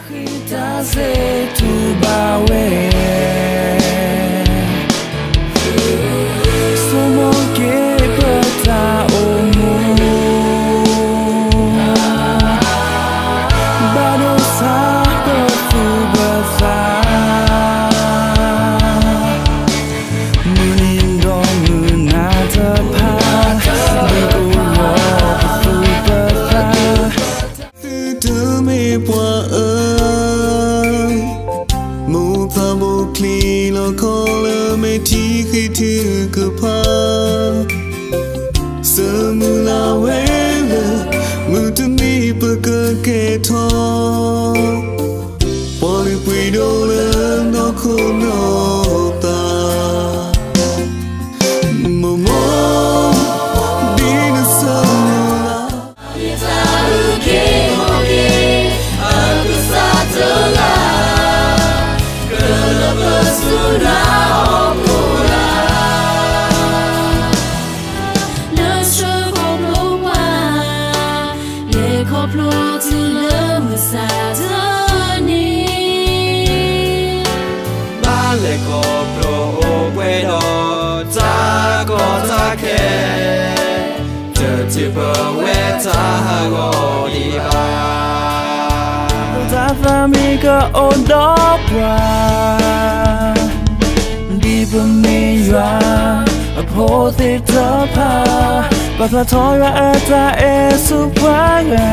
ဃ့တၢ်စံးတူၢ်ဘၣ်ဝဲ, ဆိမိၣ်က့ၤပတၢ်အိၣ်မူ, ဘၣ်ဒိဆါပသူၣ်ပသး, မုၢ်နံၤဒီးမုၢ်နၤတဖၣ်, ဒုးကဝီၤပသူၣ်ပသး သုတမ့ၢ်ပှၤအၢ, မိၢ်သးဘိချံလီၤခီလၢမဲာ်ထံဃ့ထုကဖၣ်, ဆၢမုၢ်လၢ်ဝဲလၢ မုၢ်တနံၤပကကဲထီၣ်, ပှၤလုၢ်ပှ့ၤဒိၣ်လၢနီၢ်ခိနီၢ်သး, မိၢ်မိၢ် ဒ်နဆၢမုၢ်လၢ် လၢဆၢ ခီဖျိပှၤ လဲၤခီဖျိတုၤလၢမုၢ်ဆါတနံၤ, ဘၣ်လဲၤခီဖျိအိၣ်ပှဲၤဒီးတၢ်ကီတၢ်ခဲ, တထံၣ်ပဝဲတၢ်ဟးဂီၤဒံးဘၣ်. တၢ်သးမံကအိၣ်ဒီးပှၤ ဒ်ပမ့ၢ်ယွၤအဖိသ့ၣ်တဖၣ်, ပာ်ဖျါထီၣ်ယွၤအတၢ်အဲၣ်ဆူပှၤဂၤ,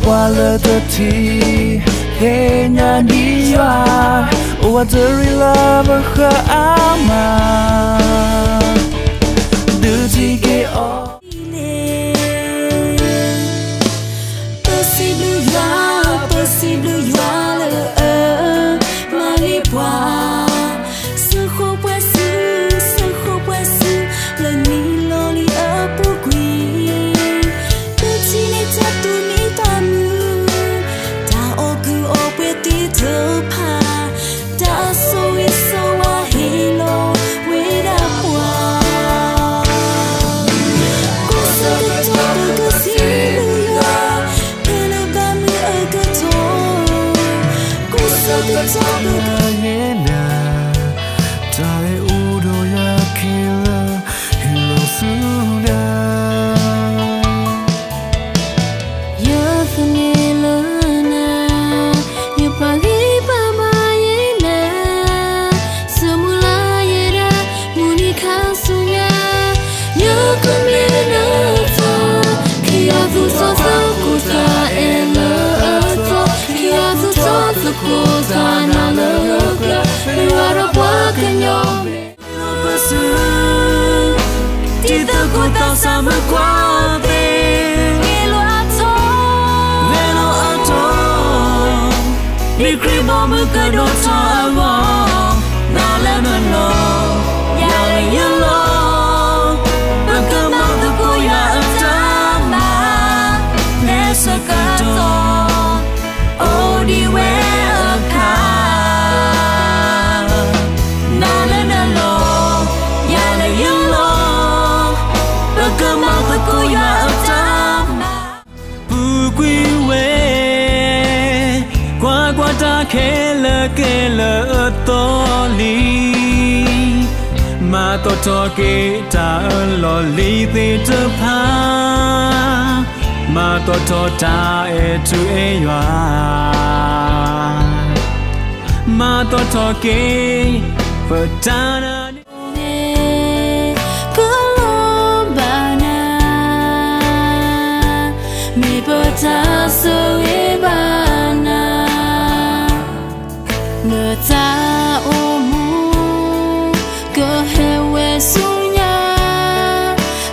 ပှၤလၢတထံၣ်သ့ၣ်ညါဒံးယွၤ, အိၣ်ဝးတရံးလၢပဃၢၤအါမး, ဒုးထံၣ်က့ၤအီၤ ပစံးဘျုးယွၤ, ပစံးဘျုးယွၤလၢအမၤန့ၢ်ပှၤ, ဆၢဃိးပှဲၤဆူ, ဆၢဃိးပှဲၤဆူ, လၢနံၣ်လီၤလံၤအပူၤကွံာ်, ပထံၣ်န့ၢ်တၢ်သူၣ်မံသးမုာ်, တၢ်အီၣ်ကုၢ်အီပှဲၤသ့ၣ်တဖၣ်, တၢ်ဆိၣ်ဂ့ၤဆိၣ်ဝါဟ့ၣ်လီၤဝဲဒၣ်ပှၤ, ကိးဆၢကတီၢ်ပကစံးဘျုးယွၤ, ဖဲလၢဘၣ်မုာ်အကတီၢ်, ကိးဆၢကတီၢ်ပက ယဲနၤ, တၢ်အဲၣ်အိၣ်ဒီးယၤခဲလၢာ်, ဟ့ၣ်လီၤဆူနၤ ယသန့ၤလၢနၤ, ယပာ်ဂံၢ်ပာ်ဘါယဲနၤ, ဆၢမုၢ်လၢ်ယဲဒၣ် မုၢ်နံၤခါဆူညါ, ယကမ့ၢ်နတၢ်, ခံဂၤသူၣ်ထီၣ်သကိးတၢ်အဲၣ်လၢအသီ, ခံဂၤသူၣ်ထီၣ်သကိးတၢ်နာ်လၢအကျါ, မ့ၢ်ဝဲဒီးပှၤကညီ ပစု, တံၤသကိးသးစၢ်မုၣ်ခွါသ့ၣ်, ဂဲၤလိာ်အါထီၣ်, ဂဲၤလိာ်အါထီၣ်, မ့ၢ်ခရံာ်ဘီမုၢ်ကဒိၣ်ထီၣ်အဂီၢ်, နၤလၢနလီၢ်, ယၤလၢယလီၢ်, ပကမၤသကိးယွၤအတၢ်မၤ, ဖဲဆၢကတီၢ် အိၣ်ဒံးဝဲအခါ, နၤလၢနလီၢ်, ယၤလၢယလီၢ်, ပကမၤသကိးယွၤအတၢ်မၤ, ပူၤကွံာ်ဝဲ, ကွၢ်ကွၢ်တၢ်ခဲလၢာ်ကဲလၢအသီလံ, မၤသီၣ်ထီၣ်က့ၤတၢ်အလီၢ်လံၤသ့ၣ်တဖၣ်, မၤသီၣ်ထီၣ်တၢ်အဲၣ်ထူအဲၣ်ယွၤ, မၤသီၣ်ထီၣ်က့ၤ ပတၢ်နာ်န့ၣ် ကလီၤဘၣ်နၤ, မ့ၢ်ပတၢ်ဆိၣ်ဂ့ၤဘၣ်နၤ, နတၢ်အိၣ်မူ ကဟဲဝဲဆူညါ,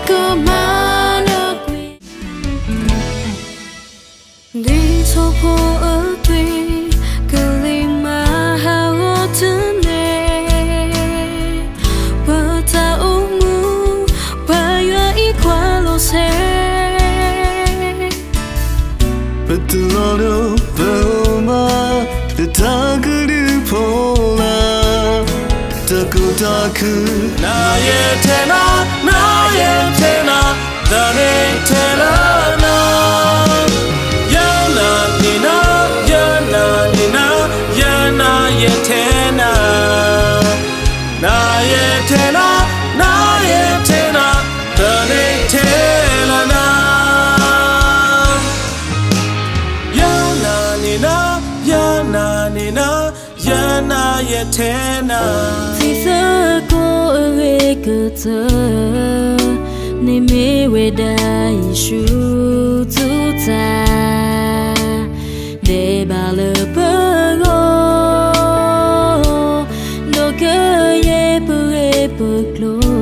ကမၤနကွံာ် ဒ်ထိၣ်ဖိအသွံၣ် ကလံၤမၤဟးဂီၤတန့ၢ်, ပတၢ်အိၣ်မူ ပယွၤအံးကွၢ်လိာ်ဆဲး, ပတလီၤဒိပမၤ တၢ်ကဒုဖိလၢ တၢ်ကူၣ်တၢ်ခု, နၤယဲထဲနၤ, နၤယဲထဲနၤ, တၢ်န့ၣ်ထဲလၢနၤ, ယၤနၤန့ၣ်န ထဲနၤ တံၤသကိးအဂ့ၤကတၢၢ်, န့ၣ်မ့ၢ်ဝဲဒၣ်ယ့ၣ်ၡူးသူၣ်တၢ် ဒဲးဘးလၢပဂီၢ်, ဒီးကယဲၢ်ပဂ့ၢ်ပကျိၤ,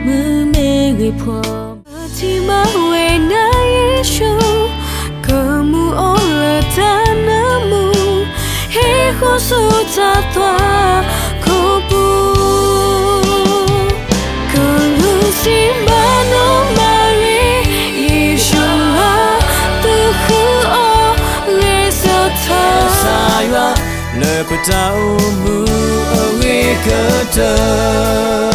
မုၢ်မ့ၢ်ဂ့ၤဖှီၣ် ပထံၣ်ဘၣ်ဝဲဒၣ်ယ့ၣ်ၡူး, ကမူအီၤလၢတၢ်နၢမူ, ဟ့ၣ်ဃီၤဆူတၢ်သွၣ်ခိၣ်ပူၤ, ကလူးစံးဘၣ်နီၢ်မၤရံ, ယ့ၣ်ၡူးဧၢ, သုဃုအီၤဂ့ၤဆၢထၢၣ်, ကစၢ်ယွၤ လၢပတၢ်အိၣ်မူအဂ့ၤကတၢၢ်